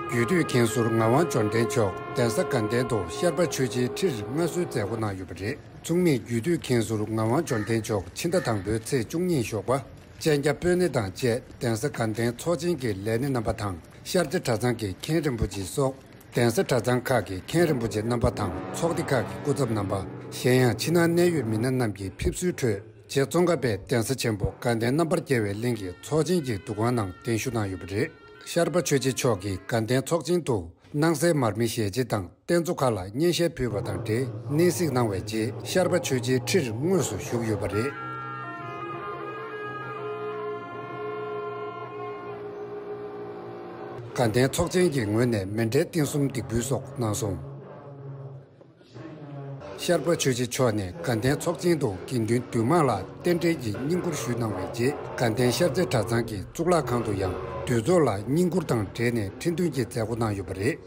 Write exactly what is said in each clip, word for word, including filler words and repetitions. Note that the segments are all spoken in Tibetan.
རྒྱུད་སྟོད་མཁན་ཟུར་ངག་དབང་འབྱོར་ལྡན་མཆོག་གདན་ས་དགའ་ལྡན་དུ་ཤར་པ་ཆོས་རྗེའི་ཁྲིར་མངའ་གསོལ་མཛད་སྒོ་གནང་ཡོད་པ་རེད། མཚུངས་མེད་རྒྱུད་སྟོད་མཁན་ཟུར་ངག་དབང་འབྱོར་ལྡན་མཆོག་ཕྱི་ཟླ་དང་པོའི་ཚེས་བཅུ་གཉིས་ཞོགས་པ་སྤྱན་རྒྱ་སྤོས་སྣེ་དང་བཅས་གདན་ས་དགའ་ལྡན་ཚོགས་ཆེན་གྱི་ལས་སྣེ་རྣམ་པ་དང་ཤར་རྩེ་གྲྭ་ཚང་གི་མཁན་རིན་པོ་ཆེ་སོགས་གདན་ས་གྲྭ་ཚང་ཁག་གི་མཁན་རིན་པོ་ཆེ་རྣམ་པ་དང་ཚོགས་སྡེ་ཁག་གི་སྐུ་ཚབ་རྣམ་པ། གཞན་ཡང་ཕྱི་ནང་གནད་ཡོད་མི་སྣ་རྣམས་ཀྱི་ཕེབས་བསུའི་ཁྲོད། རྗེ་ཙོང་ཁ་པའི་གདན་ས་ཆེན་པོ་དགའ་ལྡན་རྣམ་པར་རྒྱལ་བའི་གླིང་གི་ཚོགས་ཆེན་གྱི་འདུ་ཁང་ནང་གདན་ཞུ་གནང་ཡོད་པ་རེད། ཤར་པ་ཆོས་རྗེ་མཆོག་གིས་དགའ་ལྡན་ཚོགས་ཆེན་དུ་སྣང་གསལ་མར་མེ་ཞལ་ཕྱེ་དང་རྟེན་གཙོ་ཁག་ལ་སྙན་ཤལ་ཕུལ་བ་དང་འབྲེལ་གནས་གཟིགས་གནང་བའི་རྗེས་ཤར་པ་ཆོས་རྗེའི་ཁྲིར་དངོས་སུ་བཞུགས་ཡོད་པ་རེད། དགའ་ལྡན་ཚོགས་ཆེན་གྱི་ངོས་ནས་མཎྜལ་རྟེན་གསུམ་འདེགས་འབུལ་སོགས་གནང་སོང་། ཤར་པ་ཆོས་རྗེ་མཆོག་ནས་དགའ་ལྡན་ཚོགས་ཆེན་དུ་དགེ་འདུན་འདུས་མང་ལ་རྟེན་འབྲེལ་གྱི་བསྙེན་བཀུར་ཞུས་གནང་བའི་རྗེས་དགའ་ལྡན་ཤར་རྩེ་གྲྭ་ཚང་གི་གཙུག་ལག་ཁང་དུ་ཡང་འདུས་ཚོགས་ལ་བསྙེན་བཀུར་དང་འབྲེལ་ནས་ཁྲི་འདོན་གྱི་མཛད་སྒོ་གནང་ཡོད་པ་རེད།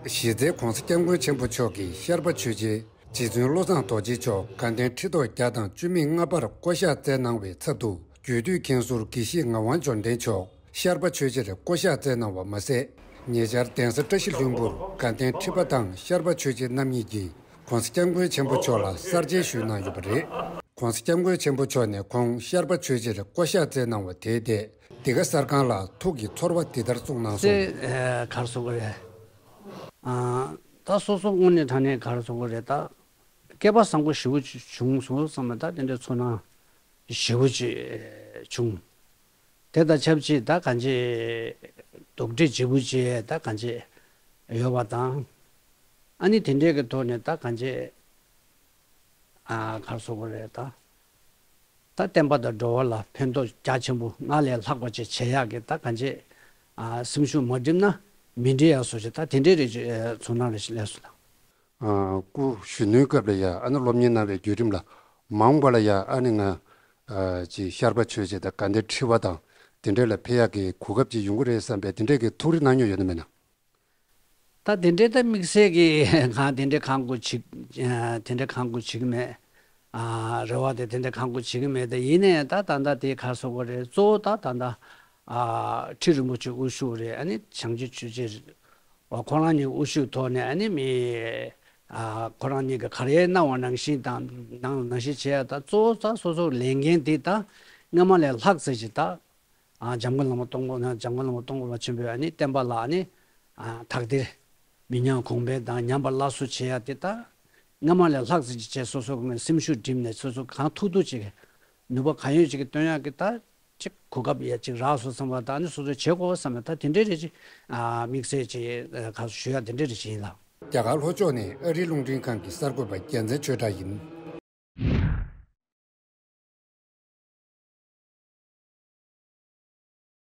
གཞི་རྩའི་༧གོང་ས་༧སྐྱབས་མགོན་ཆེན་པོ་མཆོག་གིས་ཤར་པ་ཆོས་རྗེ་རྗེ་བཙུན་བློ་བཟང་རྡོ་རྗེ་མཆོག་དགའ་ལྡན་ཁྲི་ཐོག་བརྒྱ་དང་བཅུ་མེད་ལྔ་པར་བསྐོ་གཞག་མཛད་གནང་བའི་ཚབ་ཏུ་རྒྱུད་སྟོད་མཁན་ཟུར་དགེ་བཤེས་ངག་དབང་འབྱོར་ལྡན་མཆོག་ཤར་པ་ཆོས་རྗེར་བསྐོ་གཞག་མཛད་གནང་བ་མ་ཟད། ཉེ་ཆར་གདན་ས་བཀྲ་ཤིས་ལྷུན་པོར་དགའ་ལྡན་ཁྲི་པ་དང་ཤར་པ་ཆོས་རྗེ་རྣམ་གཉིས་ཀྱིས་༧གོང་ས་༧སྐྱབས་མགོན་ཆེན་པོ་མཆོག་ལ་གསར་མཇལ་ཞུས་གནང་ཡོད་པ་རེད། ༧གོང་ས་༧སྐྱབས་མགོན་ཆེན་པོ་མཆོག་ནས་ཁོང་ཤར་པ་ཆོས་རྗེར་བསྐོ་གཞག་མཛད་གནང་བ་དེའི་ཐད་འདི་ག་གསར་ཁང་ལ་ཐུགས་ཀྱི་ཚོར་བ་འདི་ལྟར་གསུངས་གནང་སོང་། ཚེ་ག་རེ་ཟེར་དགོས་རེད། ཨ། ད་སོ་སོ་དངོས་གནས་དྲང་གནས་ག་རེ་ཟེར་དགོས་རེད་ད། སྐལ་པ་བཟང་པོ་ཞེ་པོ་ཅིག་བྱུང་སོང་བསམ་པ་ད་དེ་འདྲའི་ཚོར་སྣང་ཞེ་པོ་ཅིག་བྱུང་། དེ་དང་ཆབས་ཅིག་ད་གང་ཅི་སྡུག་འདྲེ་ལྗིད་པོ་ཅིག་ད་གང་ཅི་ཡོད་པ་དང་། ཨ་ནི་དེ་འདྲའི་གི་ཐོག་ནས་ད་གང་ཅི་ཨ་ག་རེ་ཟེར་དགོས་རེད་ད། ད་བསྟན་པ་དང་འགྲོ་བ་ལ་ཕན་ཐོགས་རྒྱ་ཆེན་པོ་སྔར་ལས་ལྷག་པ་ཅིག་བྱེད་ཡག་གི་ད་གང་ཅི་ཨ་སེམས་ཤུགས་མ་བསྒྲིམས་ན་མི་འགྲིག་ཡག་བཟོ་ཅིག་ད་དེ་འདྲའི་རེ་ཅིག་ཚོར་སྣང་རེ་ཞིག་སླེབས་སོང་ད། ཨ། སྐུ་གཞོན་ནུའི་སྐབས་ལ་ཡ་ཨ་ནི་སློབ་གཉེར་གནང་བའི་བརྒྱུད་རིམ་ལ་མ་འོངས་པ་ལ་ཡ་ཨ་ནི་ང་ཨ་ཅིག་ཤར་པ་ཆོས་རྗེ་དང་དགའ་ལྡན་ཁྲི་པ་དང་དེ་འདྲ་ལ་ཕེབས་ཡག་གི་གོ་སྐབས་ཅིག་ཡོང་གི་རེད་བསམ་པའི་དེ་འདྲའི་གི་ཐུགས་རེ་གནང་མྱོང་ཡོད་ན་མེད་ན། ད་དེ་འདྲའི་ད་དམིགས་བསལ་གྱི་ང་དེ་འདྲའི་གང་དགོས་བྱེད་ཨ་དེ་འདྲའི་གང་དགོས་བྱེད་ཀྱི་མེད། ཨ་རེ་བ་དེ་དེ་འདྲའི་གང་དགོས་བྱེད་ཀྱི་མེད། ད་ཡིན་ནའི་ད་ད་ལྟ་དེ་ག་རེ་ཟེར་དགོས་རེད། གཙོ་བོ་ད་ད་ལྟ་ཨ་ཁྲི་རིན་པོ་ཆེ་དབུ་བཞུགས་རེད། ཨ་ནི་བྱང་ཆུབ་ཆོས་རྗེ་རེད། ཨོ་ཁོ་རང་གཉིས་དབུ་བཞུགས་ཐོག་ནས་ཨ་ནི་མི་ཨ་ཁོ་རང་གཉིས་ཀྱི་ག་རེ་གནང་བ་ནང་བཞིན་དང་ནང་ནང་བཞིན་བྱས་ཡ་ད་གཙོ་བོ་ད་སོ་སོ་ལས་འགན་འདི་ད་སྔ་མ་ལས་ལྷག་ཙམ་ཞིག་ད་ཨ་འཇམ་མགོན་བླ་མ་སྟོང་པོ་ན་འཇམ་མགོན་བླ་མ་སྟོང་པོ་པ་ཆེན་པོས་ཨ་ནི་བསྟན་པ་ལ་ཨ་ནི་ཨ་དག་ཐེར་མི་ཉམས་གོང་འཕེལ་དང་ཉམས་པ་སླར་གསོ་བྱེད་ཡ་དེ་ད་སྔ་མ་ལས་ལྷག་ཙམ་ཞིག་བྱས་སོ་སོ་གི་སེམས་ཤུགས་བསྒྲིམས་ནས་སོ་སོ་གང་ཐུབ་ཐུབ་ཅིག་ནུས་པ་གང་ཡོད་ཅིག་གིས་བཏོན་ཡག་གི་ད། ཅིག་གོ་སྐབས་ཡ་ཅིག་རག་སོང་བསམ་པ་དང་ནི་སོ་སོས་བྱེད་དགོས་བསམ་ན་ད་དེ་འདྲའི་རེ་ཅིག་ཨ་དམིགས་བསལ་ཅིག་ཨ་ག་ཞུ་ཡ་དེ་འདྲའི་རེ་ཅིག་ཡིན་ལགས། རྒྱ་གར་ལྷོ་ཕྱོགས་ནས་ཨ་རིའི་རླུང་འཕྲིན་ཁང་གི་གསར་འགོད་པ་རྒྱལ་མཚན་ཆོས་གྲགས་ཡིན།